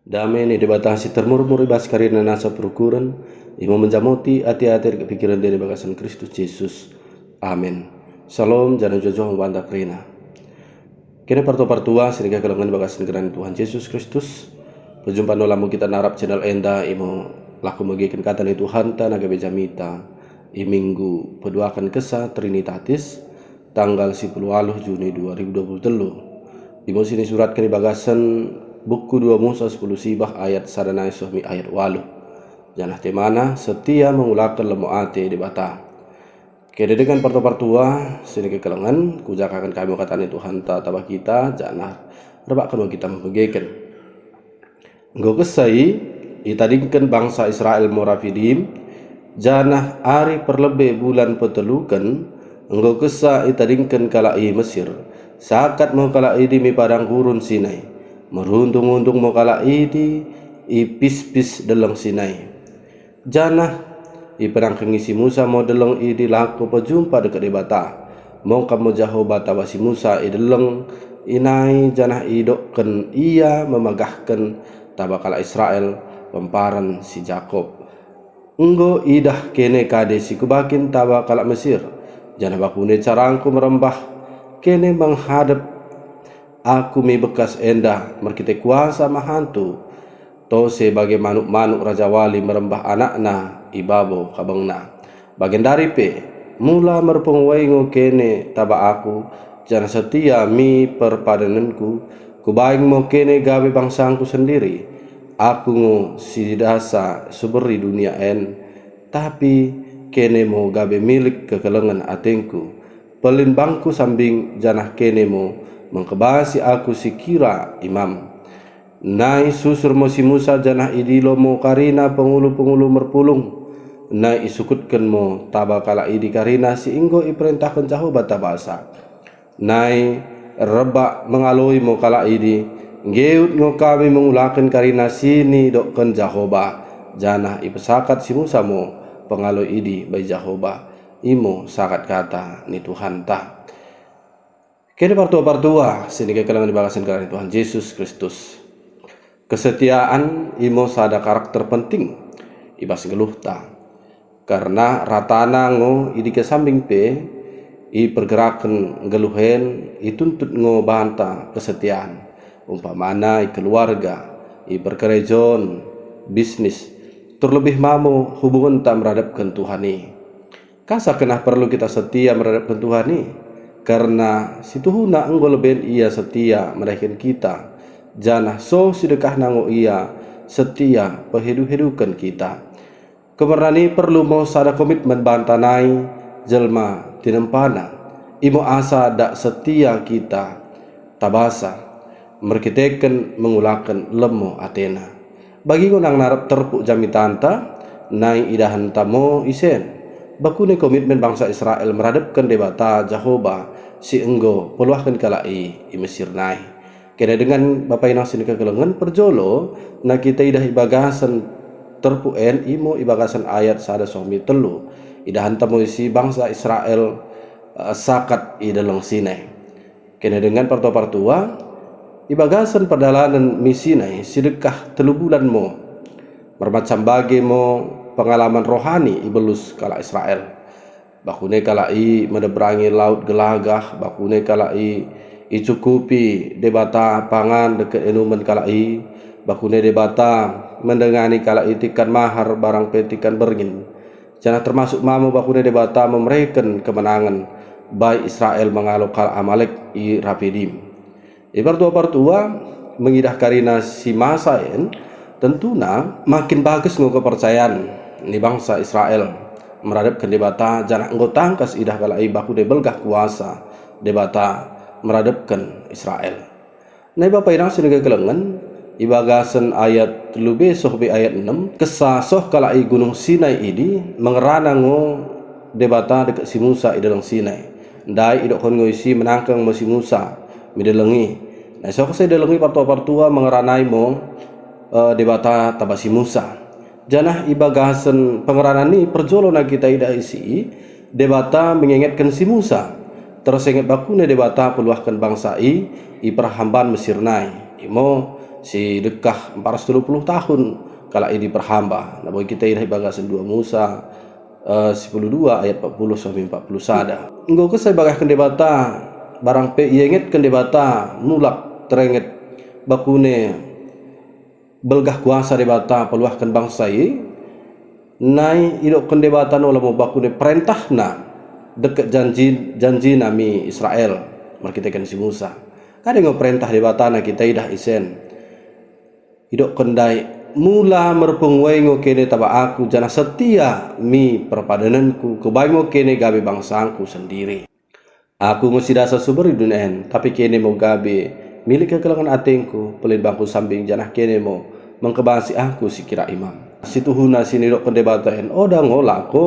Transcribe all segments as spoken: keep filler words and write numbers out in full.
Dame ni Debata si termurmur i bas karina nasa perukuren, imo menjamoti ate-ate dekket pikiren ndehe i bagasen Kristus Jesus. Amen. Salom, janah njuah-juah mo banta karina. Kene partua-partua sinikekelengen i bagasen gerar ni Tuhan Jesus Kristus, pejumpa nola mo kita narap channel enda, imo lako megeken kata ni Tuhanta na gabe jamita i Minggu peduaken kessa Trinitatis, tanggal sipuluh waluh Juni dua ribu dua puluh tellu. Imo sinisuratken i bagasen buku dua Musa sipuluh siwah ayat sada nai soh mi ayat waluh. Janah temana, setia mengulaken lemmo ate Debata. Kene dengan partua-partua sinikekelengen, kujakaken kami mo kata ni Tuhanta taba kita, janah rebakken mo kita memegeken. Enggo kessa i, itadingken bangsa Israel mo Rafidim, janah ari perlebbe bulan petelluken, enggo kessa itadingken kalak i Mesir, sakat mo kalak idi mi padang gurun Sinai, meruntung-untung mo kalak idi i pispis delleng Sinai. Janah ipenangkengi si Musa mo delleng idi lako pejumpa dekket Debata. Mongkap mo Jahoba taba si Musa i delleng i nai janah idokken ia memagahken taba kalak Israel, pemparen si Jakob. Enggo idah kene kade si kubakin taba kalak Mesir, janah bakune carangku merembah kene menghadep aku mi bekkas enda merkite kuasa mahantu. Tose bage manuk-manuk rajawali merembah anakna i babo kabengna. Bagendari pe, mula merpenguai ngo kene taba aku, janah setia mi perpadanenku, kubaing mo kene gabe bangsangku sendiri. Aku ngo si dasa suberri dunia en, tapi kene mo gabe milik kekelengen atengku. Pellin bangku sambing janah kene mo mengkebasi aku sikira imam. Nai susur mo si Musa janah idilo mo karina pengulu-pengulu merpulung. Nai isukutken mo taba kalak idi karina si enggo iperentahken Jahoba tabasa. Nai rebbak mengaloi mo kalak idi, nggeut ngo kami mengulaken karina sinidokken Jahoba, janah ipesakat si Musa mo pengaloi idi bai Jahoba. Imo sakat kata ni Tuhanta. Kene partua-partua sinikekelengen i bagasen gerar ni Tuhan Jesus Kristus. Kesetiaan imo sada karakter penting i bas nggeluhta. Karna ratana ngo i dike sambing pe, i pergeraken nggeluh en ituntut ngo banta kesetiaan. Umpamana i keluarga, i perkerejoon, bisnis, terlebih ma mo hubungenta meradepken Tuhan i. Kasa kennah perlu kita setia meradepken Tuhan i, kerna situhuna enggo leben Ia setia meradepken kita, janah soh sidekkahna ngo Ia setia pehedu-heduken kita. Kumerna i perlu mo sada komitmen banta nai jelma tinempana, imo asa dak setia kita tabasa merkiteken mengulaken lemmo atena. Bagi ngo nang narap terpuk jamitanta, nai idahenta mo isen. Bakune komitmen bangsa Israel meradepken Debata Jahoba si enggo peluahken kalak i i Mesir nai. Kene dengan bapa inang sinikekelengen perjolo, na kita idah i bagasen terpuk en imo i bagasen ayat sada soh mi tellu. Idahenta mo isi bangsa Israel, eh, sakat i delleng Sinai. Kene dengan partua-partua, i bagasen perdalanen mi Sinai sidekkah tellu bulan mo. Mermacam bage mo pengalaman rohani ibellus kalak Israel. Bakune kalak i menebberangi laut gelagah, bakune kalak i icukupi Debata pangan dekket enumen kalak i, bakune Debata mendengani kalak i tikan mahar barang pe tikan berngin. Janah termasuk ma mo bakune Debata memereken kemenangen bai Israel mengalo kalak Amalek i Rafidim. I partua-partua, mengidah karina si masa en, tentuna makin bages ngo kepercayaen ni bangsa Israel meradepken Debata, janah enggo tangkas idah kalak i bakune belgah kuasa Debata meradepken Israel. Nai bapa inang sinikekelengen, i bagasen ayat tellu be soh be ayat enem, kessa soh kalak i Gunung Sinai idi, mengerana ngo Debata dekket si Musa i delleng Sinai. Ndai idokken ngo isi menangkeng mo si Musa mi delleng i. Nai soh kessa i delleng i partua-partua mengeranai mo, eh, Debata taba si Musa. Janah i bagasen pengeranan i perjolo na kita idah isi, Debata mengengetken si Musa. Tersenget bakune Debata peluahken bangsa i, i perhambaan Mesir nai. Imo Sidekkah empat ratus tellu puluh tahun kalak idi perhamba. Naboi kita idah ibagasen dua Musa, eh, sipuluh dua ayat empat puluh sampe empat puluh sada. Enggo kessa ibagahken Debata, barang pe iengetken Debata, mulak terenget bakune belgah kuasa Debata peluahken bangsa i, nai idokken Debata nola mo bakune perentahna dekket janji, janjina mi Israel merkiteken si Musa. Kade ngo perentah Debata na kita idah isen. Idokken ndai, mula merpenguei ngo kene taba aku, janah setia mi perpadanenku, kubaing ngo kene gabe bangsangku sendiri. Aku ngo sidasa suberri dun en, tapi kene mo gabe milik kekelengen atengku, pellin bangku sambing janah kene mo mengkebasi aku sikira imam. Situhuna sinidokken Debata en oda ngo lako,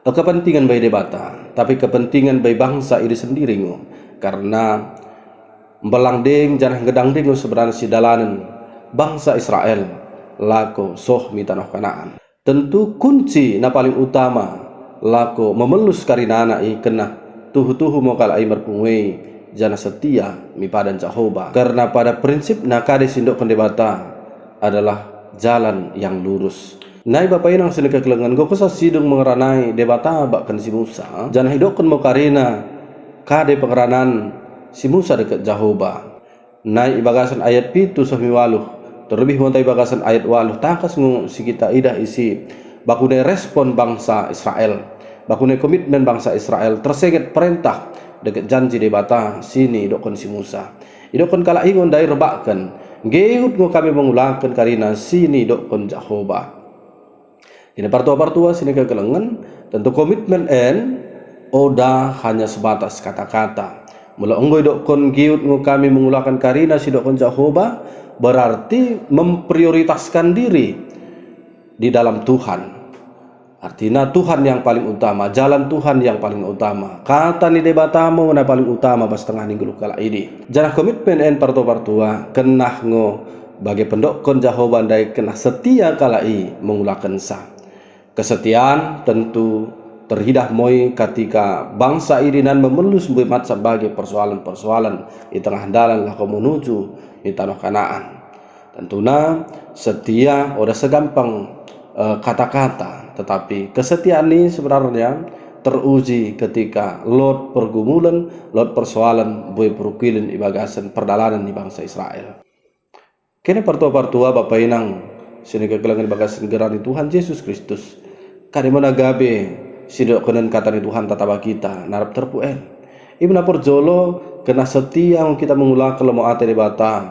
eh, kepentingen bai Debata, tapi kepentingen bai bangsa idi sendiri ngo, karna mbellang deng janah nggedang deng ngo sebenarna sidalanen bangsa Israel lako soh mi tanoh Kanaan. Tentu kunci na paling utama lako memellus karinana i kennah tuhu-tuhu mo kalak i merpenguei janah setia mi padan Jahoba. Karna pada prinsipna kade sindokken Debata adalah jalan yang lurus. Nai bapa inang sinikekelengen, enggo kessa sidung mengeranai Debata bakken si Musa, janah idokken mo karina kade pengeranan si Musa dekket Jahoba. Nai ibagasen ayat pitu soh mi waluh, terlebih mo nta ibagasen ayat waluh, tangkas ngo si kita idah isi bakune respon bangsa Israel, bakune komitmen bangsa Israel tersenget perentah dekket janji Debata sinidokken si Musa. Idokken kalak i ngo ndai rebakken, nggeut ngo kami mengulaken karina sinidokken Jahoba. Kene partua-partua sinikekelengen, tentu komitmen en oda hanya sebatas kata-kata. Mula enggo idokken nggeut ngo kami mengulaken karina sidokken Jahoba, berarti memprioritaskan diri di dalam Tuhan. Artina Tuhan yang paling utama, jalan Tuhan yang paling utama, kata ni Debata mo na paling utama bas tengah ni nggeluh kalak idi. Janah komitmen en partua-partua, kennah ngo bage pendokken Jahoba ndai kennah setia kalak i mengulakensa. Kesetiaan tentu teridah mo i katika bangsa idi nan memellus mbue macam bage persoalen-persoalen i tengah dalan lako menuju i tanoh Kanaan. Tentuna setia oda segampang, eh, kata-kata, tetapi kesetiaan i sebenarnya teruji ketika lot pergumulen, lot persoalen mbue perukilen ibagasen perdalanen ni bangsa Israel. Kene partua-partua bapa inang sinikekelengen ibagasen gerar ni Tuhan Jesus Kristus. Kade mo na gabe sidokkenen kata ni Tuhanta taba kita narap terpuk en. Imo na perjolo, kennah setia ngo kita mengulaken lemmo ate Debata.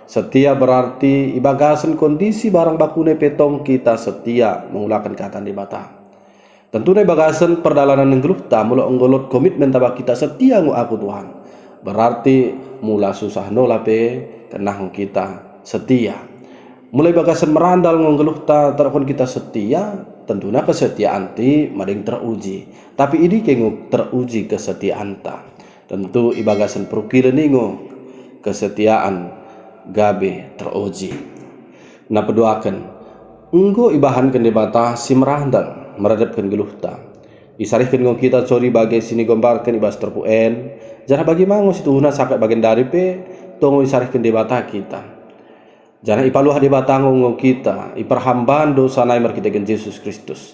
Setia berarti ibagasen kondisi barang bakune pe tong kita setia mengulaken kata ni Debata. Tentuna ibagasen perdalanen nggeluhta, mula enggo lot komitmen taba kita setia ngo aku Tuhan. Berarti mula susah nola pe kennah ngo kita setia. Mula ibagasen merandal ngo nggeluhta tadokken kita setia, tentuna kesetiaanta i madeng teruji. Tapi i dike ngo teruji kesetiaanta? Tentu ibagasen perukilen i ngo kesetiaan gabe teruji. Na peduaken, enggo ibahanken Debata si merandal meradepken nggeluhta. Isarihken ngo kita codi bage sinigombarken ibas terpuk en, janah bage ma ngo situhuna sakkat bagendari pe tong ngo isarihken Debata kita. Janah ipaluah Debata ngo, ngo kita, iperhamba dosa nai merkiteken Jesus Kristus.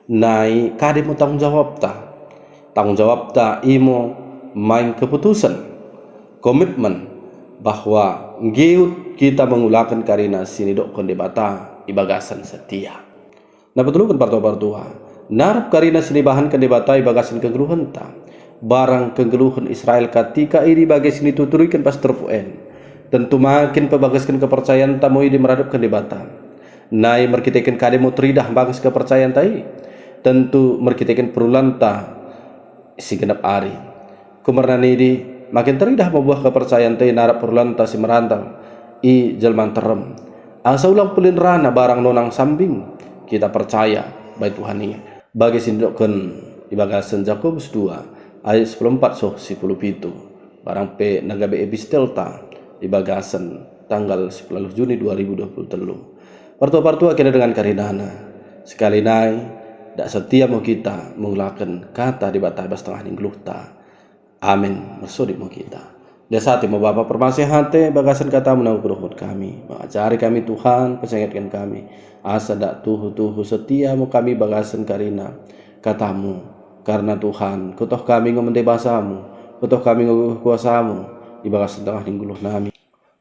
Nai kade mo tanggung jawabta? Tanggung jawabta imo maing keputusen, komitmen, bahwa nggeut kita mengulaken karina sinidokken Debata ibagasen setia. Na petelluken partua-partua, narap karina sinibahanken Debata ibagasen kenggeluhenta. Barang kenggeluhen Israel katika idi bage sinituturiken bas terpuk en, tentu makin pebagesken kepercayaenta mo idi meradepken Debata. Nai merkiteken kade mo teridah mbages kepercayaenta i? Tentu merkiteken perulanta si genep ari. Kumerna nidi, makin teridah mo buah kepercayaenta i narap perulanta si merandal i jelma nterrem. Asa ulang pellin rana barang nonang sambing kita percaya bai Tuhan i. Bage sinidokken ibagasen Jakobus dua ayat sipuluh empat soh sipuluh pitu, barang pe na gabe epistelta ibagasen tanggal sipuluh Juni dua ribu dua puluh tellu. Partua-partua kene dengan karinana, sekali nai, dak setia mo kita mengulaken kata Debata bas tengah ni nggeluhta. Amin. Mersodip mo kita. Lias ate mo Bapa, permaseh ate bagasen katamu nanggo pedohot kami. Mengajari kami Tuhan, pesengetken kami. Asa dak tuhu-tuhu setia mo kami bagasen karina katamu. Karna Tuhan, kutoh kami ngo mende basamu, kutoh kami ngo kuasamu, ibagasen tengah ni nggeluh nami.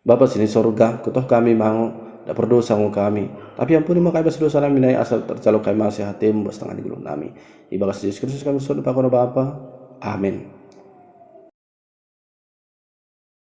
Bapa sini sorga, kutoh kami mango, dak perdosa ngo kami, tapi ampuni mo kami bas dosa nami nai asa terjalo kami maseh atemu bas tengah ni nggeluh nami. Ibagas Jesus Kristus kami soni pakono Bapa. Amin.